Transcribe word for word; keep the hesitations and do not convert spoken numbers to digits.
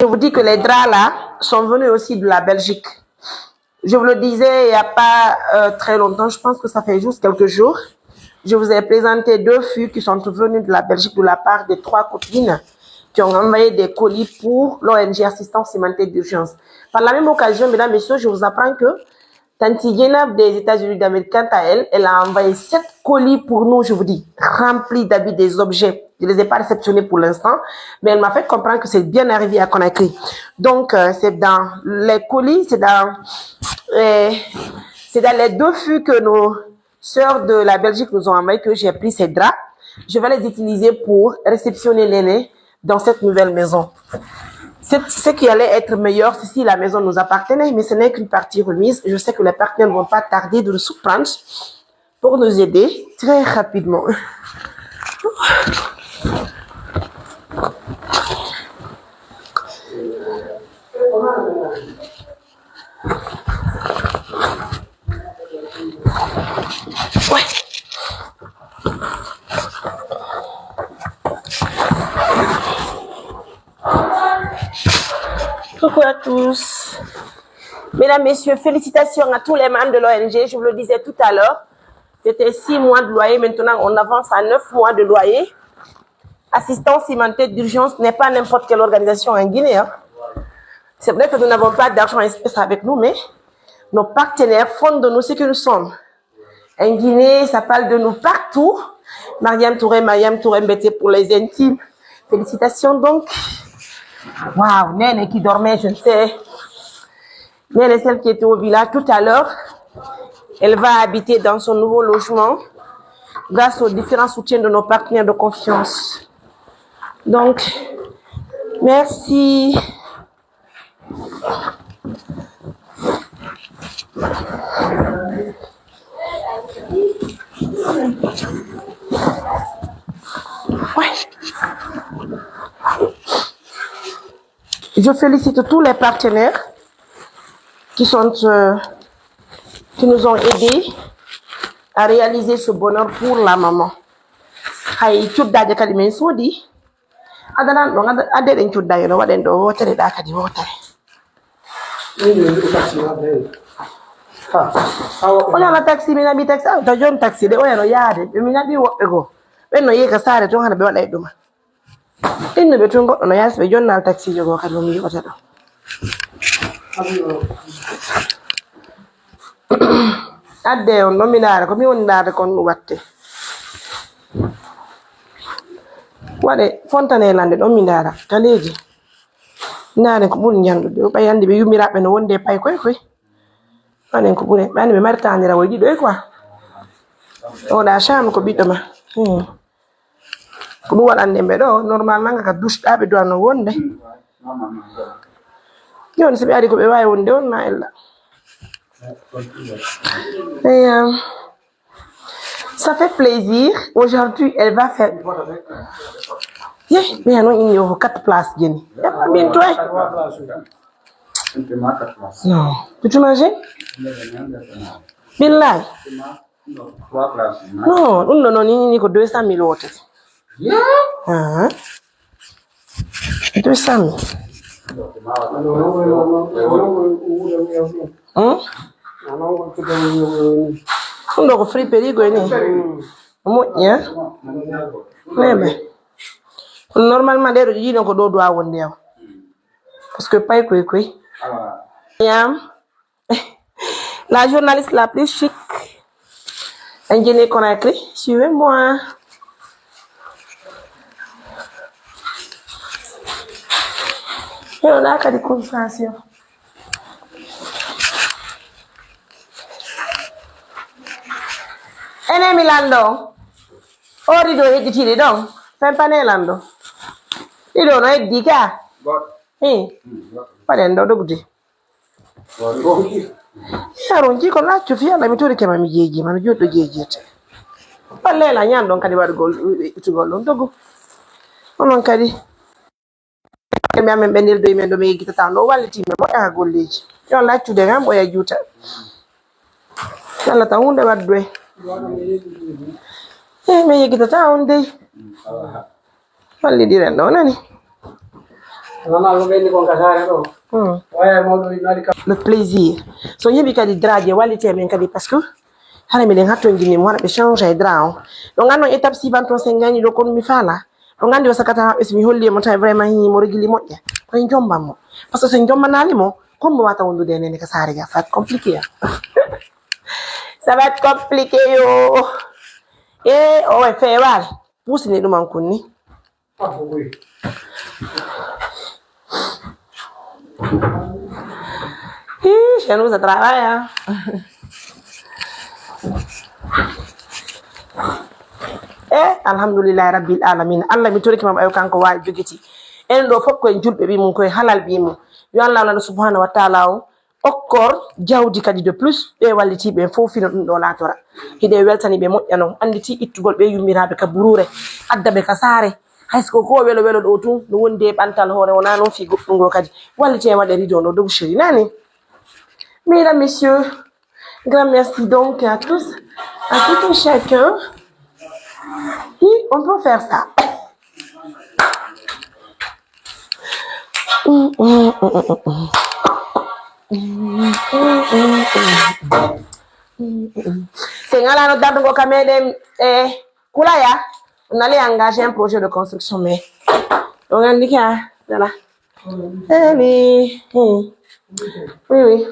vous dis que les draps là sont venus aussi de la Belgique. Je vous le disais il n'y a pas euh, très longtemps, je pense que ça fait juste quelques jours. Je vous ai présenté deux fûts qui sont venus de la Belgique de la part des trois copines qui ont envoyé des colis pour l'O N G Assistance Humanitaire d'Urgence. Par la même occasion, mesdames, messieurs, je vous apprends que Tanti Jenab des États-Unis d'Amérique, quant à elle, elle a envoyé sept colis pour nous, je vous dis, remplis d'habits, des objets. Je ne les ai pas réceptionnés pour l'instant, mais elle m'a fait comprendre que c'est bien arrivé à Conakry. Donc, euh, c'est dans les colis, c'est dans, euh, c'est dans les deux fûts que nos sœurs de la Belgique nous ont envoyé que j'ai pris ces draps. Je vais les utiliser pour réceptionner l'aînée dans cette nouvelle maison. C'est ce qui allait être meilleur, c'est si la maison nous appartenait, mais ce n'est qu'une partie remise. Je sais que les partenaires ne vont pas tarder de nous surprendre pour nous aider très rapidement. Ouais. Coucou à tous. Mesdames, Messieurs, félicitations à tous les membres de l'O N G. Je vous le disais tout à l'heure, c'était six mois de loyer. Maintenant, on avance à neuf mois de loyer. Assistance Humanitaire d'Urgence n'est pas n'importe quelle organisation en Guinée, hein. C'est vrai que nous n'avons pas d'argent espèce avec nous, mais nos partenaires font de nous ce que nous sommes. En Guinée, ça parle de nous partout. Mariam Touré, Mariam Touré, Mbete pour les intimes. Félicitations donc. Waouh, Néné qui dormait, je ne sais. Néné, celle qui était au village tout à l'heure, elle va habiter dans son nouveau logement grâce aux différents soutiens de nos partenaires de confiance. Donc, merci. Ouais. Je félicite tous les partenaires qui sont, euh, qui nous ont aidés à réaliser ce bonheur pour la maman. Hay cuddaaje kadi min soodi. Adanan ɗon, ada-, adde ɗen cuddaaje no waɗen ɗo wootere ɗa kadi wootere. Oya no taxi, min naɓi taxi, ah, to jon taxi de, oya no yaade, ɓe min naɓi woɓɓe goo. Ɓen no yehi ka saare ton hana ɓe waɗa e ɗuma. Innuɓe tun goɗɗo no yaasi ɓe jonnal taksiijo goo kadi mo mi yi'ata ɗo. Adde on ɗon mi ndaara ko mi woni ndaarde kon ɗum watte. Waɗe fontane lande ɗon mi ndaara kaleeji. Ndaaren ko ɓuri ñanndude o ɓay anndi ɓe yummiraaɓe no wonde e pay koy koy. Waɗen ko ɓuri ɓay anndi ɓe mari taanirawoy ɗiɗo e quoi. Oɗa Cham ko ɓiɗɗo ma. Hmm. Ko ɗum waɗande ɓe ɗo, normalement, nga ka duusɗaa ɓe duwano wonde. Jooni, so ɓe ari ko ɓe waawi wonde on, ma ella. Et, euh, ça fait plaisir. Aujourd'hui, elle va faire. Yeah, mais non, il y a quatre places, Jenny. Y a pas bien toi. Non. Tu t'imagines? Billahi. Non, ɗum ɗo noon ni, ni ko deux cent mille woote. Ah. Deux cent mille. Hmm? Ɗum ɗo ko free peri goy ni. Moƴƴi, hein? Neme. Kono normalement, ɗee ɗo yiino ko ɗo duwa wonde yaw. Parce que pay koy koy. Yam. La journaliste la plus chic. Anjini Conakry, suivez-moi. Yo, la kadi conversation. Enen mi lanndo. O rido hedditiiɗi ɗon. Fempane lanndo. Ɗiɗo no heddi ka. Hi. Paɗen ɗo dogde. Yaron ki ko laccu fi Allah mi tori kema mi jeeji ma mi joddo jeejirte. Ballela nyan ɗon kadi waɗugol itugol ɗon dogu. Onon kadi. Mi amen ɓe nirdo men ɗo mi yeggitata ɗo walliti men moƴƴa ka golleji. Yo laccude ngam ɓoya juuta. Allah tan hunde waddu e. Eh, mi yeggitata on dey. Wallidiren ɗo nani. Mama ko ɓenni kon ka saare ɗo. Hmm. Waya mawɗo ina waɗi ka. Le plaisir. So yeɓi kadi draje wallite men kadi, parce que hara miɗen hattonjini mo, hara ɓe change e dra on. Ɗo nganno étape suivante on sen gayni ɗo, kono mi faala. Ɗo nganndi o sakata ɓe, so mi holli mo tawi vraiment hii mo regili moƴƴa. Koye jomban mo. Parce que so en jombanaali mo, comme mo wata wondude e nene ka saare ga, ça va être compliqué, hein. Ça va être compliqué, yo. E, o e feewaali. Puusini ɗum an kunni. Ih, chez nous, ça travaille, hein. E, alhamdulillahi rabbil alamin. Allah, mi torike ma, ɓayo kanko waawi jogiti. En ɗo fof ko en julɓe ɓe mum, ko e halal ɓe mum. Yo Allah, Allah subhanahu wa ta'ala o okkor jawdi kadi de plus, ɓe wallitiiɓe en fof fino ɗum ɗo laatora. Hiɗe weltani ɓe moƴƴa non, annditi ittugol ɓe yummiraaɓe ka buruure, adda ɓe ka saare. Hay so ko ko welo welo ɗo tun, no wondi e ɓantal hoore, wona non fii goɗɗum ngo kadi. Wallite en waɗe rideau no dogu chéri, nani? Mesdames, messieurs, grand merci donc à tous, à tout un chacun. Oui, on peut faire ça. Sen alaa noddarɗo ngo ka meɗen, e Kulaya, on allait engager un projet de construction, mais on a dit que, voilà. Eh, mais, hmm. Oui, oui.